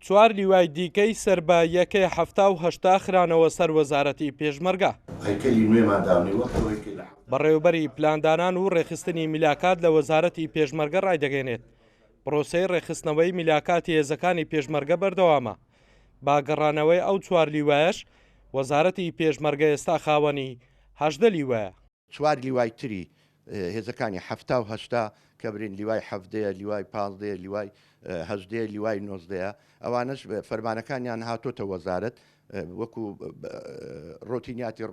چوار لیوای دیکەی سەر بە یەکەی 70 و 80 خرانەوە سەر وەزارەتی پێشمەرگە. هەیکەلی نوێمان داونێ وەک ئەوەی کە لە. بەڕێوەبەری پلاندانان و ڕێکخستنی میلاکات لە وەزارەتی پێشمەرگە ڕایدەگەیەنێت، پرۆسەی ڕێکخستنەوەی میلاکاتی هێزەکانی پێشمەرگە بەردەوامە، بە گەڕانەوەی ئەو چوار لیوایەش وەزارەتی پێشمەرگە ئێستا خاوەنی 18 لیوایە. چوار لیوای تری هێزەکانی 70 و 80 کە برین لیوای حەڤدەیە، لیوای پازدەیە، لیوای هەژدەیە، لیوای نۆزدەیە، ئەوانەش فەرمانەکانیان هاتۆتە وەزارەت وەکو ڕۆتینیاتی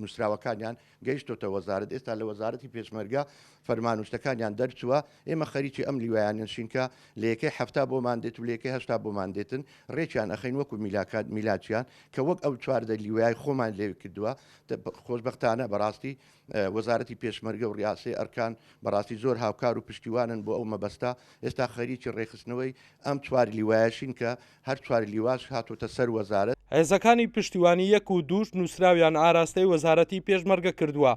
نووسراوەکانیان گەیشتۆتە وەزارەت، ئێستا لە وەزارەتی پێشمەرگە فەرمان و شتەکانیان دەرچووە، ئێمە خەریکی ئەم لیوایانەشین کە لە یەکەی 70 بۆمان دێت و لە یەکەی 80 بۆمان دێتن، ڕێکیان ئەخەین وەکو میلاکات میلاکیان کە وەک ئەو 14 لیوای خۆمان لێ کردووە. خۆشبەختانە بەڕاستی وەزارەتی پێشمەرگە و ڕیاسەی ئەرکان بەڕاستی زۆر هاوکار و پشتیوانن بۆ ئەو مەبەستە، ئێستا خەریکی ڕێکخستنەوەی ئەم چوار لیوایەشین کە هەر چوار لیواش هاتۆتە سەر وەزارەت. هێزەکانی پشتیوانی یەک و دووش نووسراویان ئاراستەی وەزارەتی پێشمەرگە کردووە،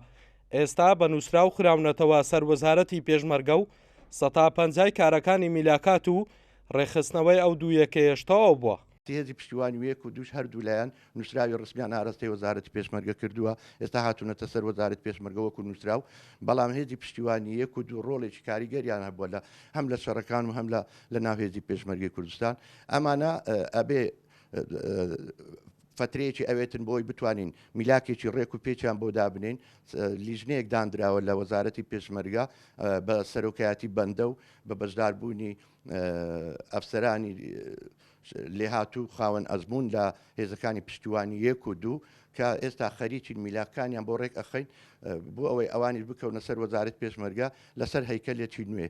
ئێستا بە نووسراو خراونەتەوە سەر وەزارەتی پێشمەرگە و سەتا پەنجای کارەکانی میلاکات و ڕێکخستنەوەی ئەو دوو یەکەیەش تەواو بووە. هێزی پشتیوانی یەک و دووش هەردوولایان نووسراوی ڕسمیان ئاراستەی وەزارەتی پێشمەرگە کردووە، ئێستا هاتوونەتە سەر وەزارەتی پێشمەرگە وەکو نووسراو، بەڵام هێزی پشتیوانی یەک و دوو ڕۆڵێکی کاریگەریان هەبووە لە هەم لە شەڕەکان و هەم لە لە ناو هێزی پێشمەرگەی کوردستان. ئەمانە ئەبێ فترەیەکی ئەوێتن بۆی بتوانین میلاکێکی ڕێک و پێچیان بۆ دابنین. لیژنەیەک دانراوە لە وەزارەتی پێشمەرگە بە سەرۆکایەتی بەندە و بە بەشداربوونی ئەفسەرانی لێهاتوو خاوەن ئەزموون لە هێزەکانی پشتیوانی یەک و دوو کە ئێستا خەریکین میلاکانیان بۆ ڕێک ئەخەین بۆ ئەوەی ئەوانیش بکەونە سەر وەزارەت پێشمەرگە لەسەر هەیکەلێکی نوێ.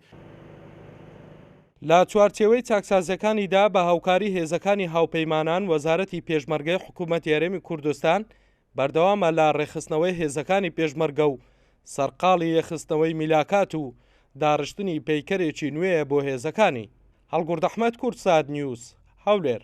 لە چوارچێوەی چاکسازیەکانیدا بە هاوکاری هێزەکانی هاوپەیمانان وەزارەتی پێشمەرگەی حکوومەتی هەرێمی کوردستان بەردەوامە لە ڕێکخستنەوەی هێزەکانی پێشمەرگە و سەرقاڵی یەکخستنەوەی میلاکات و داڕشتنی پەیکەرێکی نوێیە بۆ هێزەکانی. هەڵگورد ئەحمەد، کوردسات نیوز، هەولێر.